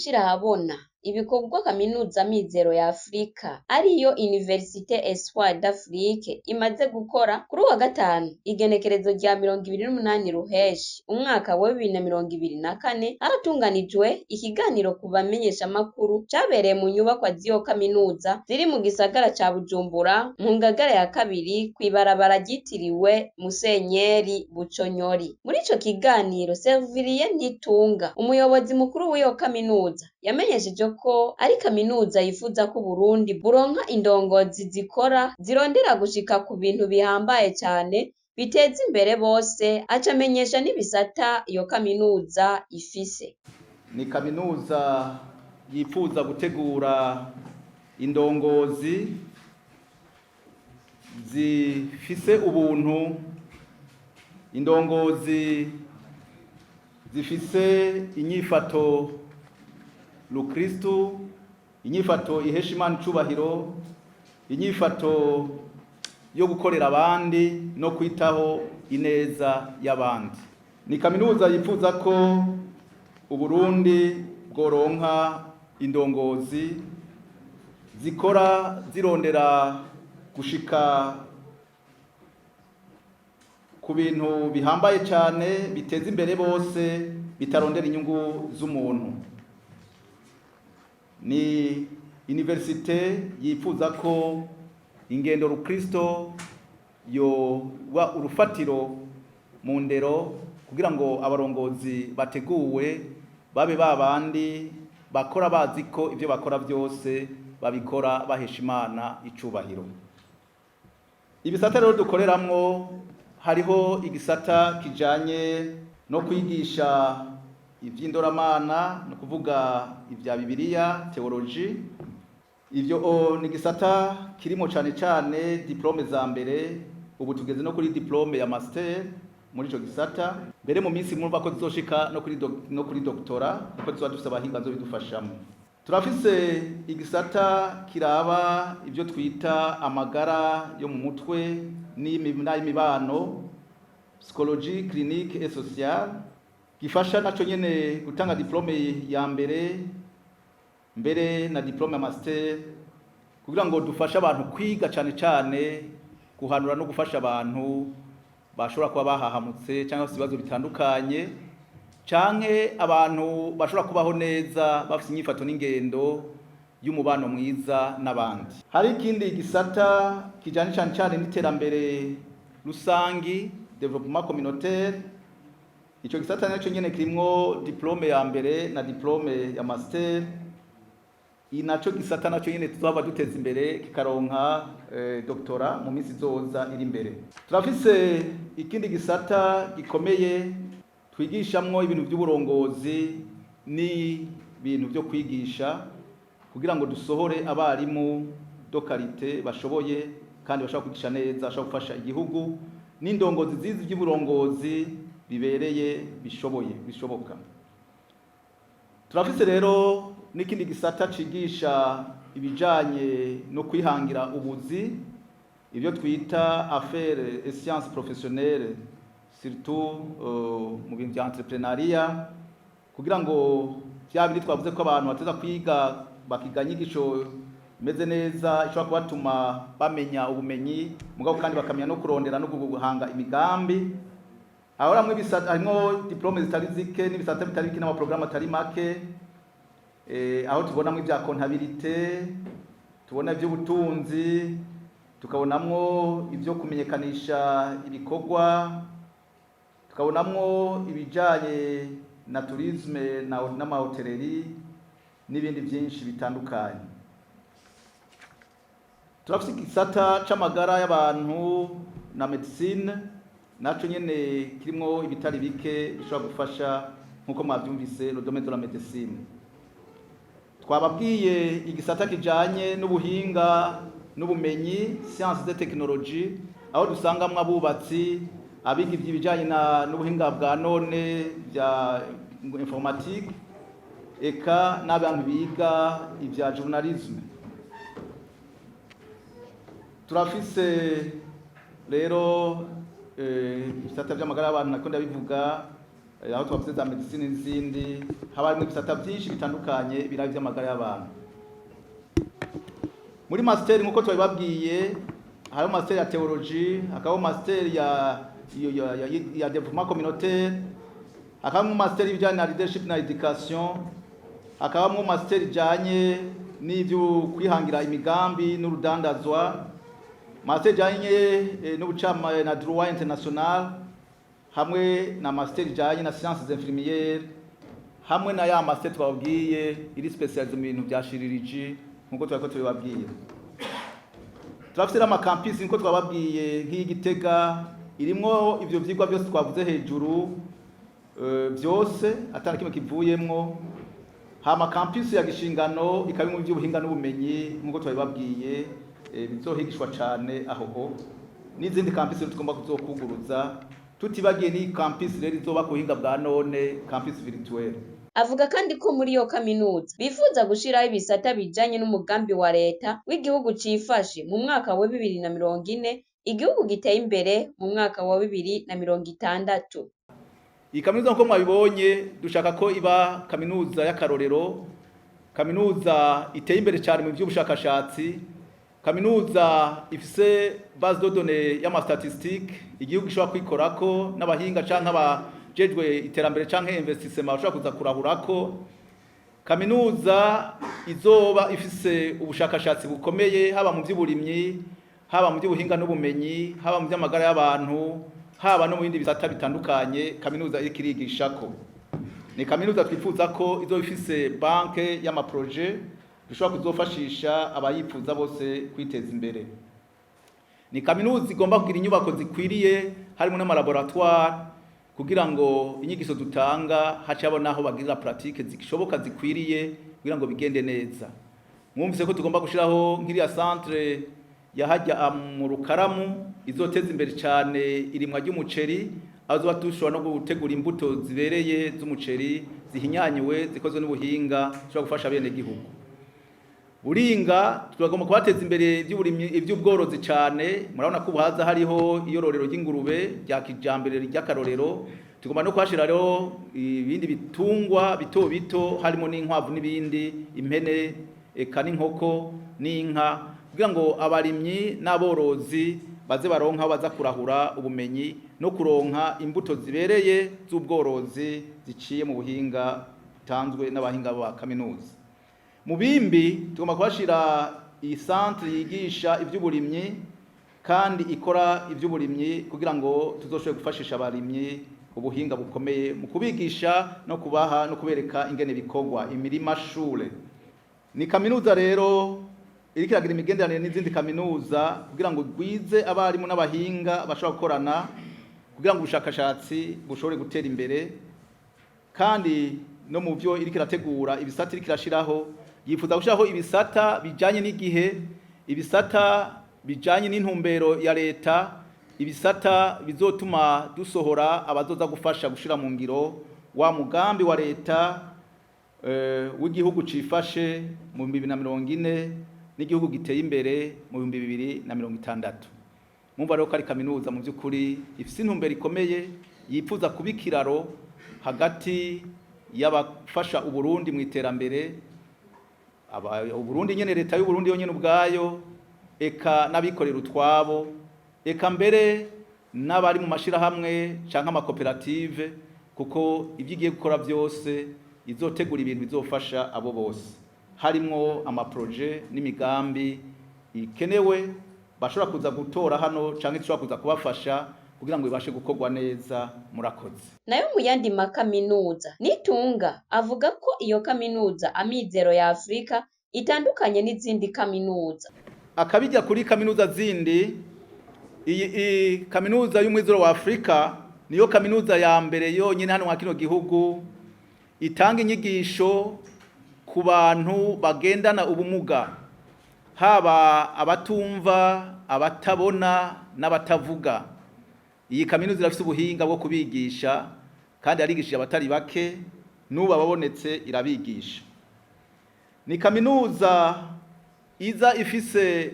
gushira ahabona ibikorwa kaminuza Mizero ya Afrika ariyo Université Espoir d'Afrique imaze gukora, kuri uwa gatanu igenekerezo rya 28 Ruheshi umwaka wa 2024, haratunganijwe ikiganiro ku bamenyeshamakuru cabereye mu nyubakwa z'iyo kaminuza ziri mu gisagara ca Bujumbura, mu Ngagara ya kabiri, kw'ibarabara ryitiriwe Musenyeri Buconyori. Muri ico kiganiro, Servilien Nitunga, umuyobozi mukuru w'iyo kaminuza, yamenyesheje ko ari kaminuza yifuza ko Uburundi buronka indongozi zikora, zirondera gushika ku bintu bihambaye cane biteza imbere bose, aca amenyesha n'ibisata iyo kaminuza ifise. Ni kaminuza yifuza gutegura indongozi zifise ubuntu, indongozi zifise inyifato rukristu, inyifato ihesha Imana icubahiro, inyifato yo gukorera abandi no kwitaho ineza y'abandi. Ni kaminuza yifuza ko Uburundi bworonka indongozi zikora, zirondera gushika ku bintu bihambaye cyane biteza imbere bose, bitarondera inyungu z'umuntu. Ni université yifuza ko ingendo rukristo yoba urufatiro mu ndero, kugira ngo abarongozi bateguwe babe babandi bakora bazi ko ibyo bakora byose babikora bahesha Imana icubahiro. Ibisata rero dukoreramwo, hariho igisata kijanye no kwigisha ivy'indoramana, no kuvuga ibya Bibiliya, théologie. Ivyo ni igisata kirimo cane cane diplômes za mbere. Ubu tugeze no kuri diplôme ya master muri ico gisata. Mbere mu minsi mwumva ko tuzoshika no kuri doctorat, kuko tuzoba dufise abahinga bazobidufashamo. Turafise igisata kiraba ibyo twita amagara yo mu mutwe n'ay'imibano, psychologie clinique et sociale, gifasha naco nyene gutanga diplôme ya mbere, mbere na diplôme ya master, kugira ngo dufashe abantu kwiga, cane cane guhanura no gufasha abantu bashobora kuba bahahamutse cyangwa bafite ibibazo bitandukanye, canke abantu bashobora kubaho neza bafite inyifato n'ingendo y'umubano mwiza n'abandi. Hari ikindi gisata kijanye cane cane n'iterambere rusangi, développement communautaire. Ico gisata naco nyene kirimwo diplôme ya mbere na diplôme ya master. Inaco gisata naco nyene tuzohava duteza imbere, kikaronka doctorat mu minsi izoza iri imbere. Turafise ikindi gisata gikomeye twigishamwo ibintu by'uburongozi n'ibintu byo kwigisha, kugira ngo dusohore abarimu de qualité bashoboye kandi bashobora kwigisha neza, bashobora gufasha igihugu, n'indongozi zizi iby'uburongozi bibereye, bishoboye, bishoboka. Turafise rero n'ikindi gisata cigisha ibijanye no kwihangira ubuzi, ibyo twita affaires et sciences professionnelles, surtout mu bintu bya entrepreneuriat, kugira ngo vya bindi twavuze ko abantu bateza kwiga, bakiga inyigisho imeze neza ishobora kubatuma bamenya ubumenyi, mugabo kandi bakamenya no kurondera no guhanga imigambi. Aho hamwe ibisata, harimwo diplômes zitari zike n'ibisata bitari bike n'amaprogrammes atari make, aho tubonamwo ibya comptabilité, tubona iby'ubutunzi, tukabonamwo ibyo kumenyekanisha ibikorwa, tukabonamwo ibijanye na tourisme n'amahôtellerie n'ibindi byinshi bitandukanye. Turafise igisata c'amagara y'abantu na médecine, naco nyene kirimwo ibitari bike bishobora gufasha, nk'uko mwavyumvise, le domaine de la médecine. Twababwiye igisata kijanye n'ubuhinga n'ubumenyi, sciences et technologie, aho dusangamwo abubatsi, abiga ivy'ibijanye n'ubuhinga bwa none bya informatique, eka n'abantu biga ivya journalisme. Turafise rero ibisata vy'amagara y'abantu, nako ndabivuga. Aho twavuze za médecine n'izindi, haba harimo ibisata byinshi bitandukanye biraba ivy'amagara y'abantu. Muri master, nk'uko twabibabwiye, hariho master ya théologie, hakabaho master ya développement communautaire, hakabamo master y'ibijyanye na leadership na education, hakabamo master ijyanye n'ibyo kwihangira imigambi n'urudandazwa, master ijyanye n'ubucama na droit international, hamwe na master ijyanye na sciences infirmières, hamwe na ya master twababwiye iri spécialisée mu bintu bya chirurgie. Nk'uko twari tubibabwiye, turafite n'amacampus. Nk'uko twababwiye, nk'iy'Igitega irimwo ivyo vyigwa byose twavuze hejuru, byose atari kimwe kivuyemwo. Hama campus ya Gishingano ikaba mu by'ubuhinga n'ubumenyi, nk'uko twabibabwiye, bizohigishwa cane aho ho, n'izindi campus tugomba kuzokuguruza, tutibagiye ni campus rero izoba ku buhinga bwa none, campus virtuelle. Avuga kandi ko muri iyo kaminuza bifuza gushiraho ibisata bijanye n'umugambi wa leta w'igihugu cifashe mu mwaka wa 2040, igihugu giteye imbere mu mwaka wa 2060. Iyi kaminuza, nkuko mwabibonye, dushaka ko iba kaminuza y'akarorero, kaminuza iteye imbere cyane mu by'ubushakashatsi, kaminuza ifise base de données y'amastatistique igihugu gishobora kwikorako, n'abahinga canke abajejwe iterambere canke investissement bashobora kuza kurahurako, kaminuza izoba ifise ubushakashatsi bukomeye, haba mu by'uburimyi, haba mu by'ubuhinga n'ubumenyi, haba mu by'amagara y'abantu, haba no mu bindi bisata bitandukanye kaminuza iriko irigishako. Ni kaminuza twifuza ko izoba ifise banque y'amaprojet dushobora kuzofashisha abayifuza bose kwiteza imbere. Ni kaminuza igomba kugira inyubako zikwiriye, harimo n'amalaboratoire, kugira ngo inyigisho dutanga hace habona aho bagirira pratique zishoboka zikwiriye, kugira ngo bigende neza. Mwumvise ko tugomba gushiraho nk'iriya centre yahajya mu Rukaramu, izoteza imbere cyane irimwa ry'umuceri, aho zoba dushobora no gutegura imbuto zibereye z'umuceri, zihinyanyuwe, zikozwe n'ubuhinga, zishobora gufasha bene gihugu. Buringa turagomba kubateza imbere iby'uburimyi, iby'ubworozi cyane. Murabona ko ubuhaza hariho iyororero ry'ingurube rya kijambere ry'akarorero. Tugomba no kuhashira rero ibindi bitungwa bito bito, harimo n'inkwavu n'ibindi, impene, eka n'inkoko n'inka, kugira ngo abarimyi n'aborozi baze baronka aho baza kurahura ubumenyi no kuronka imbuto zibereye z'ubworozi ziciye mu buhinga butanzwe n'abahinga ba kaminuza. Mu bimbi tugomba kuhashira iyi centre yigisha iby'uburimyi kandi ikora iby'uburimyi, kugira ngo tuzoshobore gufashisha abarimyi ubuhinga bukomeye mu kubigisha no kubaha no kubereka ingene bikorwa, imirima shure. Ni kaminuza rero iriko iragira imigenderanire n'izindi kaminuza kugira ngo igwize abarimu n'abahinga bashobora gukorana, kugira ngo ubushakashatsi bushobore gutera imbere. Kandi no mu byo iriko irategura, ibisata iriko irashiraho, yifuza gushiraho ibisata bijanye n'igihe, ibisata bijanye n'intumbero ya leta, ibisata bizotuma dusohora abazoza gufasha gushira mu ngiro wa mugambi wa leta w'igihugu cifashe mu 2040 n'igihugu giteye imbere mu 2060. Mwumva rero ko ari kaminuza mu by'ukuri ifise intumbero ikomeye, yifuza kuba ikiraro hagati y'abafasha Uburundi mu iterambere, Uburundi nyene, leta y'Uburundi yonyene ubwayo, eka n'abikorera utwabo, eka mbere n'abari mu mashirahamwe canke amakoperative, kuko ibyo igiye gukora byose izotegura ibintu bizofasha abo bose, harimwo amaprojet n'imigambi ikenewe bashobora kuza gutora hano canke ishobora kuza kubafasha kugira ngo bibashe gukorwa neza. Murakoze. Nayo mu yandi makaminuza, Nitunga avuga ko iyo kaminuza Amizero ya Afrika itandukanye n'izindi kaminuza. Akabijya kuri kaminuza zindi, iyi kaminuza y'Umwizero wa Afrika niyo kaminuza ya mbere yonyine hano mwa kino gihugu itanga inyigisho ku bantu bagendana ubumuga, haba abatumva, abatabona n'abatavuga. Iyi kaminuza irafise ubuhinga bwo kubigisha, kandi yarigishije abatari bake, n'ubu ababonetse irabigisha. Ni kaminuza iza ifise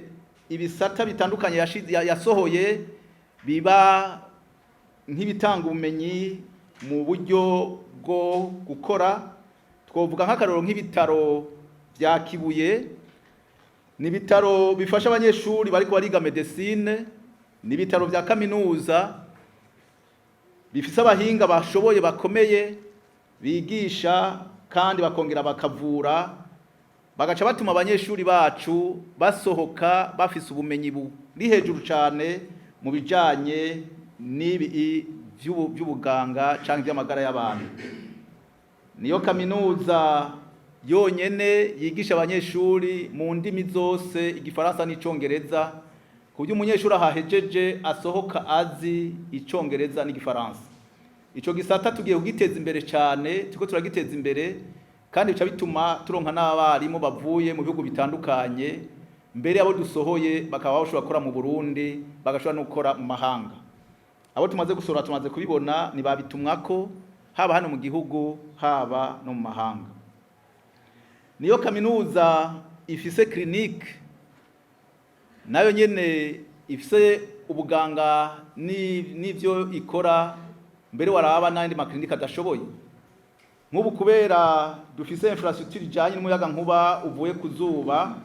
ibisata bitandukanye yasohoye, biba nk'ibitanga ubumenyi mu buryo bwo gukora. Twovuga nk'akarorero nk'ibitaro bya Kibuye, ni ibitaro bifasha abanyeshuri bariko bariga médecine, ni ibitaro vya kaminuza bifise abahinga bashoboye bakomeye bigisha kandi bakongera bakavura, bagaca batuma abanyeshuri bacu basohoka bafise ubumenyi buri hejuru cane mu bijanye n'ibi vy'ubuganga canke vy'amagara y'abantu. Niyo kaminuza yonyene yigisha abanyeshuri mu ndimi zose, Igifaransa n'Icongereza, ku buryo umunyeshuri ahahejeje asohoka azi Icongereza n'Igifaransa. Ico gisata tugiye kugiteza imbere cane, turiko turagiteza imbere, kandi bica bituma turonka n'abarimu bavuye mu bihugu bitandukanye, mbere abo dusohoye bakaba bashobora gukora mu Burundi, bagashobora no gukora mu mahanga. Abo tumaze gusohora tumaze kubibona ntibabitumwako, haba hano mu gihugu, haba no mu mahanga. Niyo kaminuza ifise clinique nayo nyene ifise ubuganga n'ivyo ikora, mbere waraba n'ayandi ma cliniques adashoboye. Nk'ubu kubera dufise infrastructure ijanye n'umuyaga nkuba uvuye ku zuba,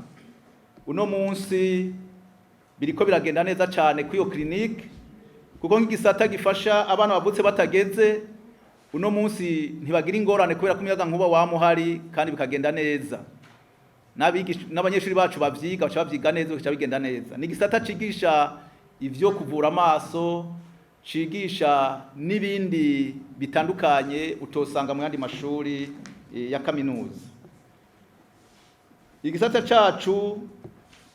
uno munsi biriko biragenda neza cane kw'iyo clinique, kuko nk'igisata gifasha abana bavutse batageze, uno munsi ntibagira ingorane kubera ko umuyaga nkuba wama uhari kandi bikagenda neza. N'abanyeshuri bacu bavyiga baca bavyiga neza, bigaca bigenda neza. Ni igisata cigisha ivyo kuvura amaso, cigisha n'ibindi bitandukanye utosanga mu yandi mashuri ya kaminuza. Igisata cacu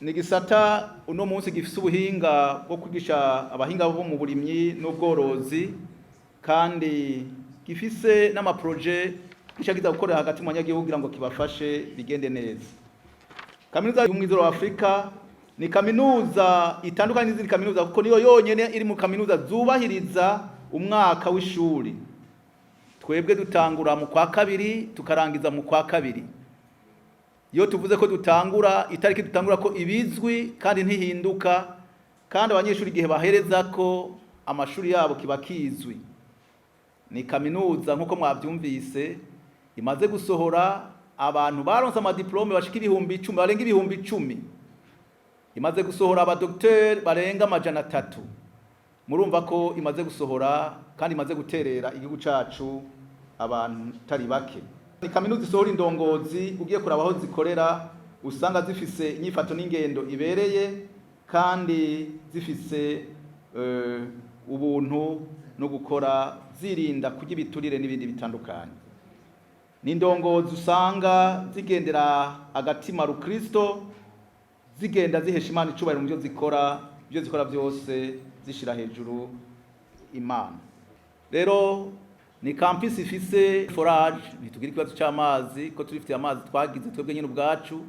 ni igisata uno munsi gifise ubuhinga bwo kwigisha abahinga bo mu burimyi n'ubworozi, kandi gifise n'ama projets gica kiza gukorera hagati mu banyagihugu kugira ngo kibafashe bigende neza. Kaminuza y'Umwizero wa Afrika ni kaminuza itandukanye n'izindi kaminuza, kuko niyo yonyene iri mu kaminuza zubahiriza umwaka w'ishuri. Twebwe dutangura mu kwa kabiri, tukarangiza mu kwa kabiri. Iyo tuvuze ko dutangura, itariki dutangura ko ibizwi kandi ntihinduka, kandi abanyeshuri igihe bahereza ko amashuri yabo kiba kizwi. Ni kaminuza, nk'uko mwavyumvise, imaze gusohora abantu baronse ama diplômes bashika 10,000, barenga 10,000, imaze gusohora abadokiteri barenga 300. Murumva ko imaze gusohora kandi imaze guterera igihugu cacu abantu tari bake. Ni kaminuza isohora indongozi, ugiye kuraba aho zikorera usanga zifise inyifato n'ingendo ibereye, kandi zifise ubuntu no gukora, zirinda kurya ibiturire n'ibindi bitandukanye. Ni indongozi usanga zigendera agatima rukristo, zigenda zihesha Imana icubahiro mu byo zikora, ibyo zikora byose zishira hejuru Imana. Rero ni campus ifise forage, ntitugira ikibazo c'amazi ko turifitiye amazi twagize twebwe nyine ubwacu.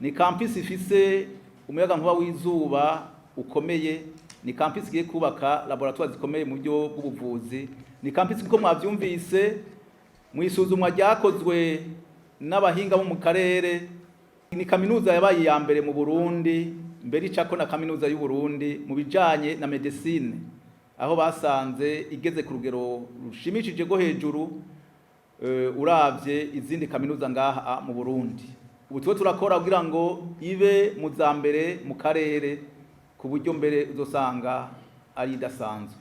Ni campus ifise umuyaga nkuba w'izuba ukomeye. Ni campus igiye kubaka laboratoire zikomeye mu buryo bw'ubuvuzi. Ni campus, kuko mwavyumvise mu isuzumwa ryakozwe n'abahinga bo mu karere, ni kaminuza yabaye iya mbere mu Burundi, mbere icako na Kaminuza y'u Burundi mu bijanye na médecine, aho basanze igeze ku rugero rushimishije rwo hejuru uravye izindi kaminuza ngaha mu Burundi. Ubu tuba turakora kugira ngo ibe mu za mbere mu karere, ku buryo mbere uzosanga ari idasanzwe.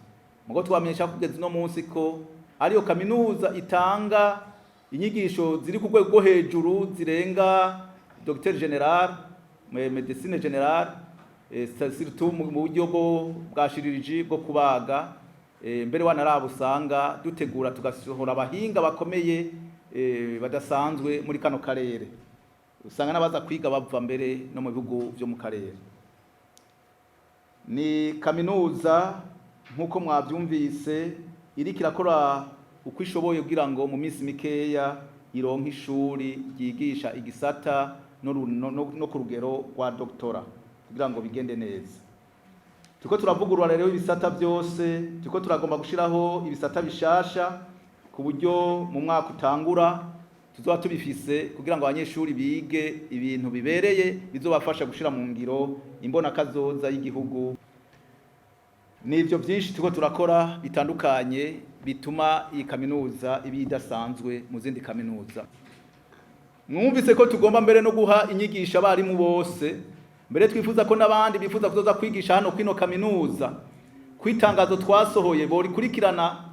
Mugo twamenyesha kugeza uno munsi ko ariyo kaminuza itanga inyigisho ziri ku rwego rwo hejuru, zirenga docteur général, médecine générale, surtout mu buryo bwa chirurgie, bwo kubaga. Mbere wanaraba usanga dutegura tugasohora abahinga bakomeye badasanzwe muri kano karere, usanga n'abaza kwiga bava mbere no mu bihugu vyo mu karere. Ni kaminuza, nk'uko mwavyumvise, iriko irakora uko ishoboye kugira ngo mu minsi mikeya ironke ishuri ryigisha igisata no ku rugero rwa doctorat kugira ngo bigende neza. Turiko turavugurura rero ibisata byose, turiko turagomba gushiraho ibisata bishasha, ku buryo mu mwaka utangura tuzoba tubifise, kugira ngo abanyeshuri bige ibintu bibereye bizobafasha gushira mu ngiro imbonakazoza y'igihugu. Nivyo byinshi turiko turakora bitandukanye. bituma iyi kaminuza iba idasanzwe mu zindi kaminuza. Mwumvise ko tugomba mbere no guha inyigisho abarimu bose, mbere twifuza ko n'abandi bifuza kuzoza kwigisha hano kwino kaminuza, kwitangazo twasohoye borikurikirana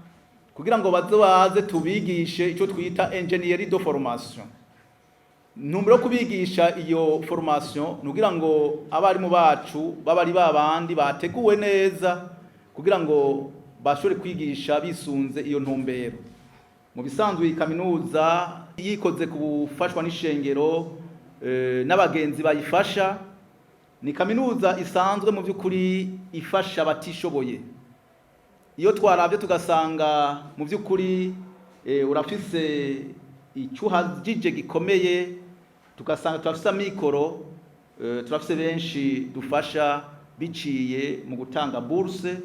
kugira ngo baze baze tubigishe icyo twita ingénierie de formation. Ntumbero yo kubigisha iyo formation ni kugira ngo abarimu bacu baba ari babandi bateguwe neza kugira ngo bashobore kwigisha bisunze iyo ntumbero. Mu bisanzwe iyi kaminuza yikoze ku bufashwa n'ishengero n'abagenzi bayifasha, ni kaminuza isanzwe mu by'ukuri ifasha abatishoboye. Iyo twarabye tugasanga mu by'ukuri urafise icyo uhagije gikomeye, tugasanga turafise amikoro, turafise benshi dufasha biciye mu gutanga bourse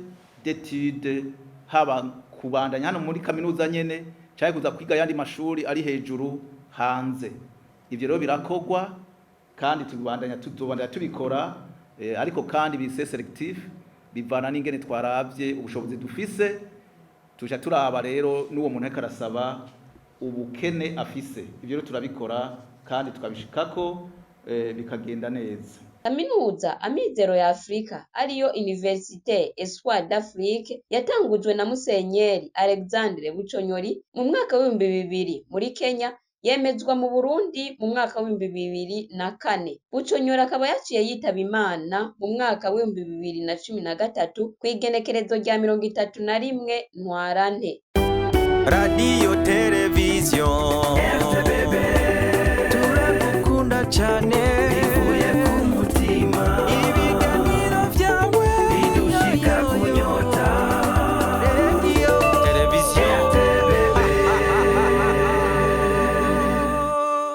d'étude, haba kubandanya hano muri kaminuza nyene cyangwa kuza kwiga ayandi mashuri ari hejuru hanze. Ivyo rero birakogwa kandi tubandanya, tuzobandanya tubikora, ariko kandi bise sélectif, bivana n'ingene twaravye ubushobozi dufise. Tuja turaba rero n'uwo muntu ariko arasaba ubukene afise. Ivyo rero turabikora kandi tukabishikako, bikagenda neza. Kaminuza Amizero ya Afrika, ariyo Université Espoir d'Afrique, yatangujwe na Musenyeri Alexandre Buconyori mu mwaka w'2000 muri Kenya, yemezwa mu Burundi mu mwaka w'2004. Buconyori akaba yaciye yitaba Imana mu mwaka w'2013 kw'igenekerezo rya 31 Ntwarante. Radiyo, televiziyo, turagukunda cyane.